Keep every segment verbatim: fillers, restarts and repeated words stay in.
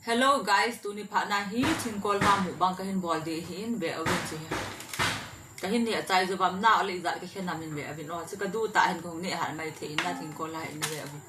Hello guys, tuni phat na hi thingkol ha mukbang kahin bol ding ahin, ve uvin hiche hi. Kahin neh chai jou vin, nao le ijat kakhen ham in ve uvin o. Hiche kadu tah hin kahung neh hat mai thei in na, thingkol ha in ve uvin.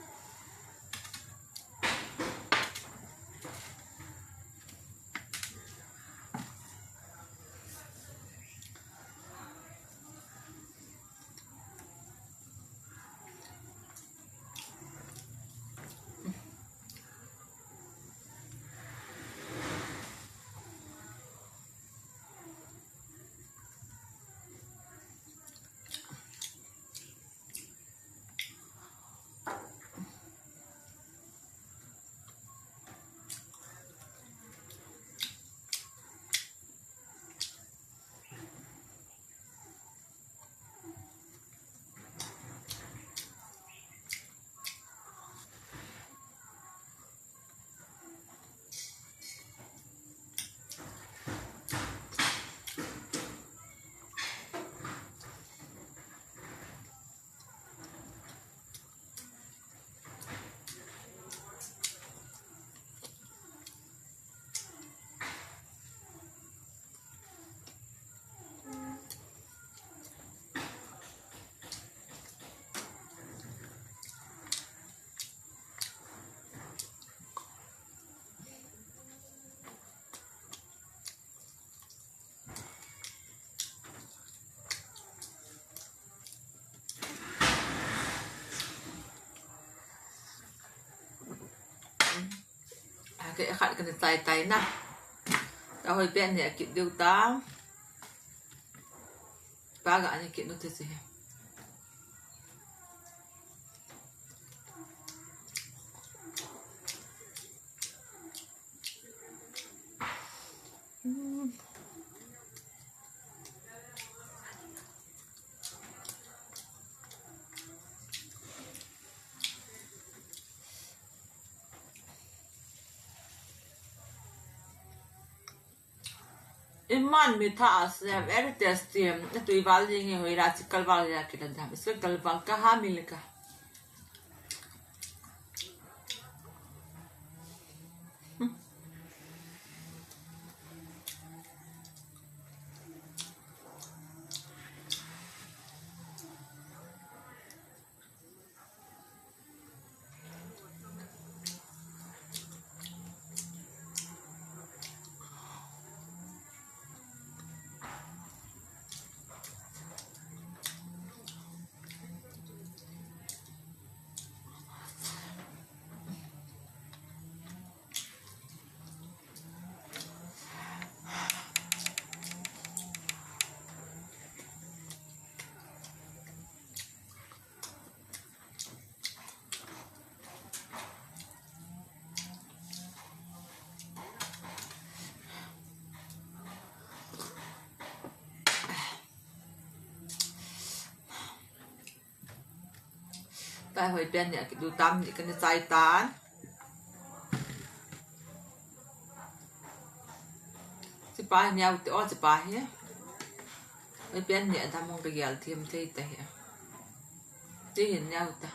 Akhat kana chai tai na. Ka hoi pen neh kit diu ta. Pa ga neh kit nu te se. Iman mitha ase, very tasty. Tui val jing hi hoila, chikkal val ja kila dam. Iska kalval kaha milka. Pai hoi pen neh kit diu tam, neh kana chai tan. Hiche pa hi neo te o, hiche pa hi. Hoi pen neh dam mong kagel them thei ta hi. Hiche hi neo ta.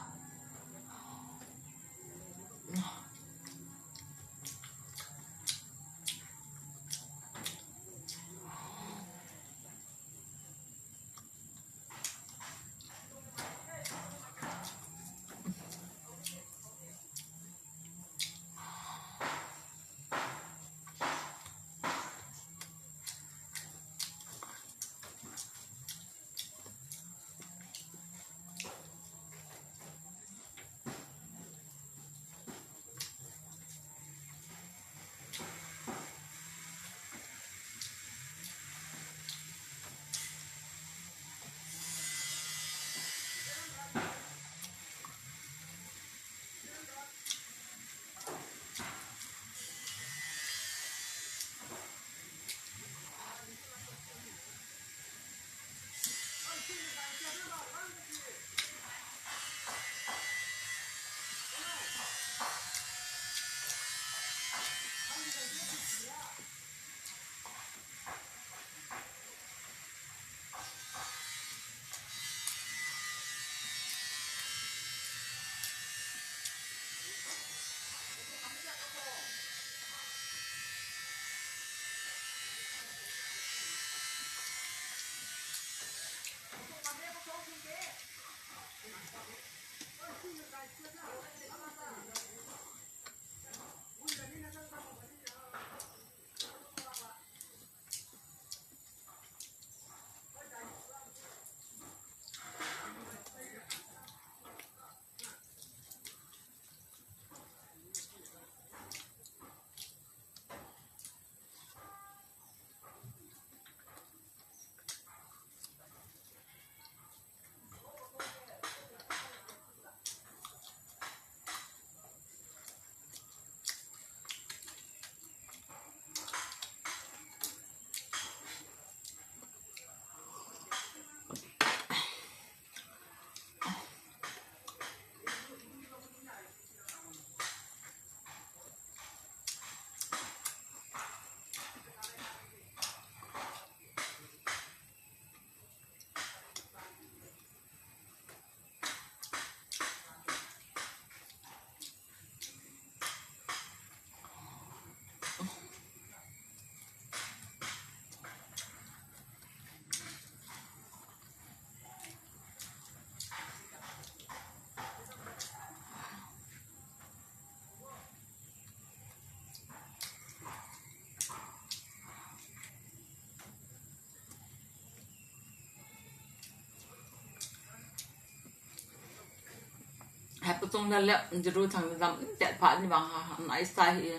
Putung na lep, jiru thang dam, tet pha ni bang ha, an ai sa hi.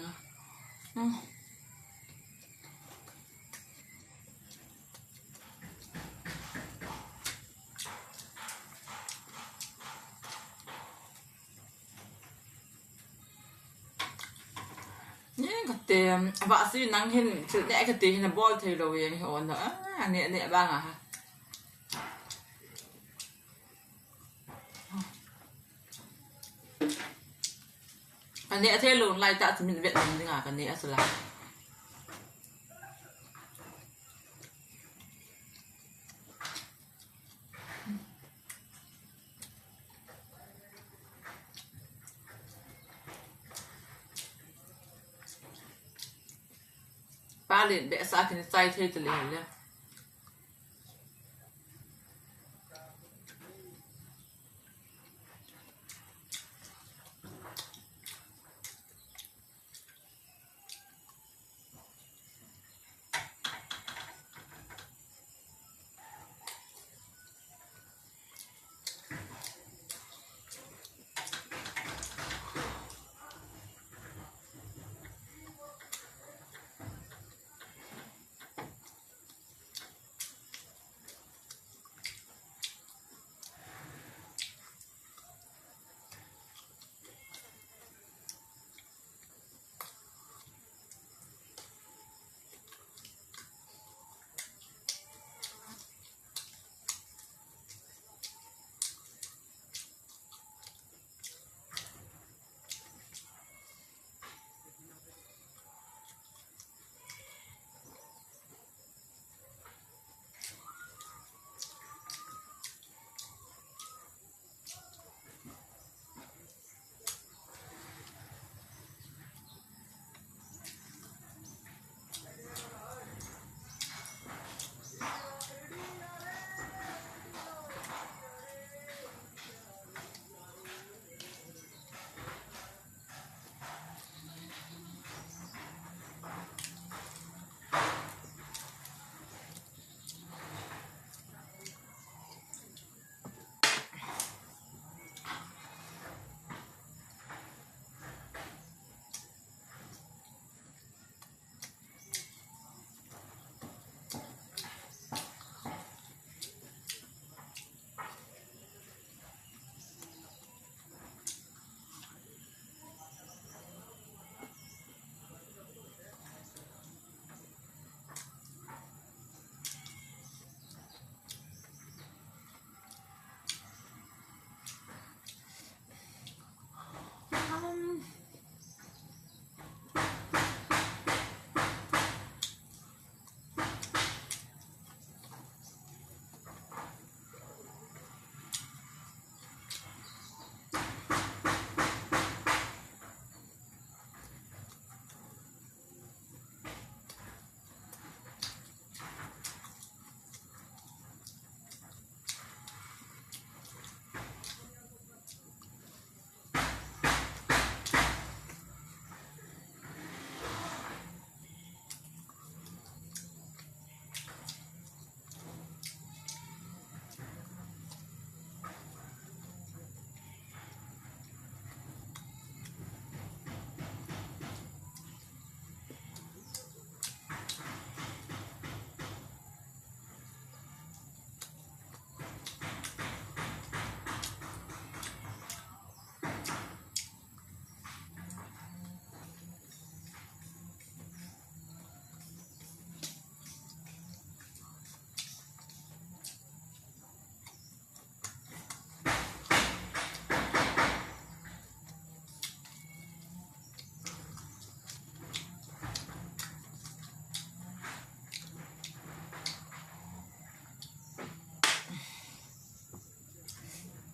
Hmm. Ni kate, va si nang hin, thil ne kate hin bol thei lo yang hi on, ah, ne, ne bang a ha. Ka neh thei lou lai tah chu min vet ding a ka neh a chu la. Pa len behseh a kin chai thei te le le.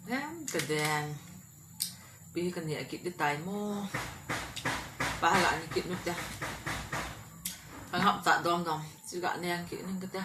Em, ka den. Pi ka neh kit di tai mo. Pa la ni kit nu te. Ka ngap ta dom dom. Chu ka neh kit ning ka te.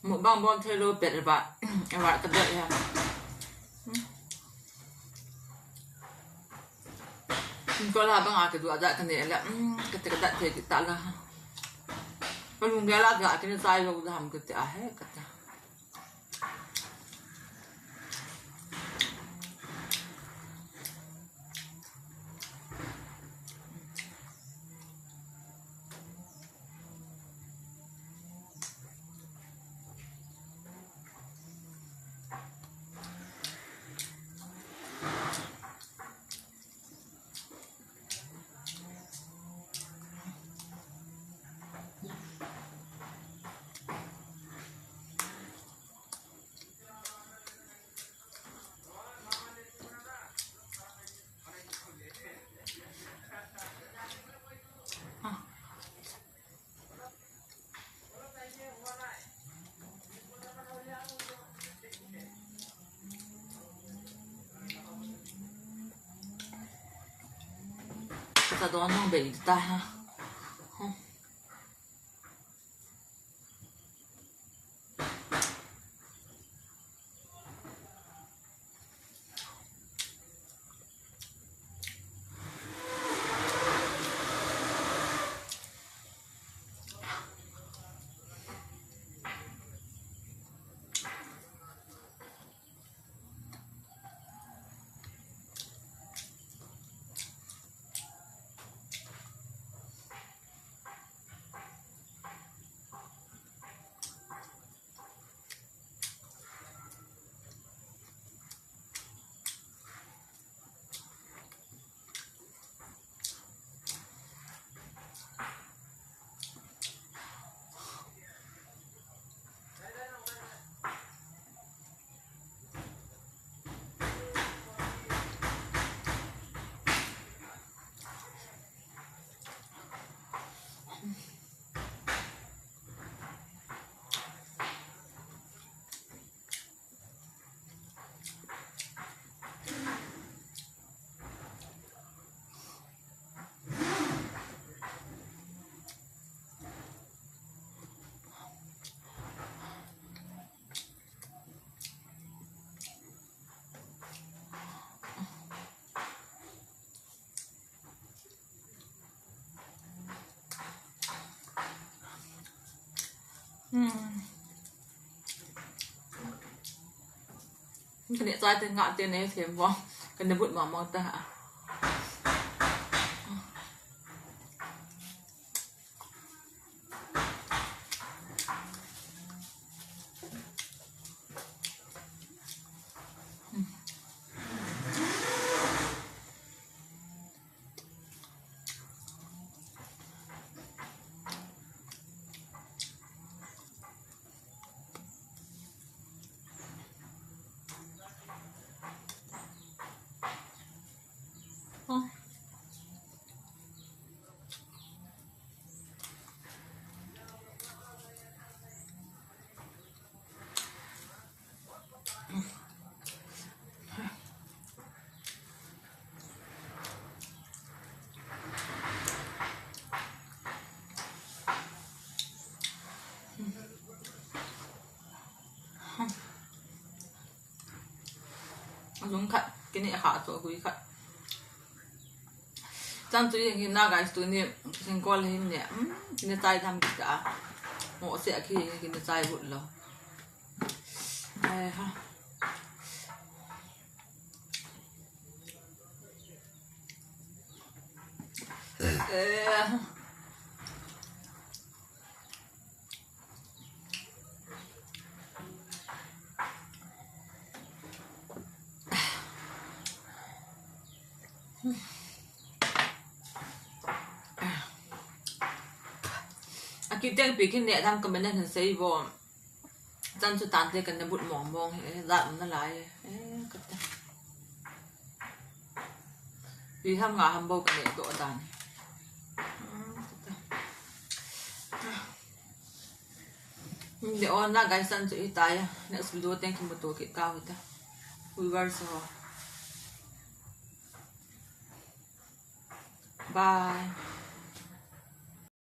Mukbang bol thei lou pet ba. Eva ka dot ya. Hmm. Ko la bang a ka dua da ka ne la. Hmm, ka te ka dat thei ta la. Ka lung ga la ga ka ne sai lou da ham ka te a he ka ta. Ka don nong bei ta ha. Hmm. Hmm. Ka neh chai te ngah te ne them bo. Ka na but mong mong ta. Alung khat, kini ha to hui khat. Chan tu hi na guys, tuni singkol hin ne. Hmm, kini chai tham kita. Mo se akhi kini chai but lo. Eh, ha. Eh. Akiteng pi khin ne tham ka menen hin sei bo. Chan chu tante ka na but mong mong hi, eh, jat um nalai, eh, ka ta. Pi ham nga ham bo ka ne doh dan. Hmm, ka ta. Hmm, le on la guys, chan chu hi ta ya. Next video teng kimuto kit kau hi ta. Viewers ho. Bye.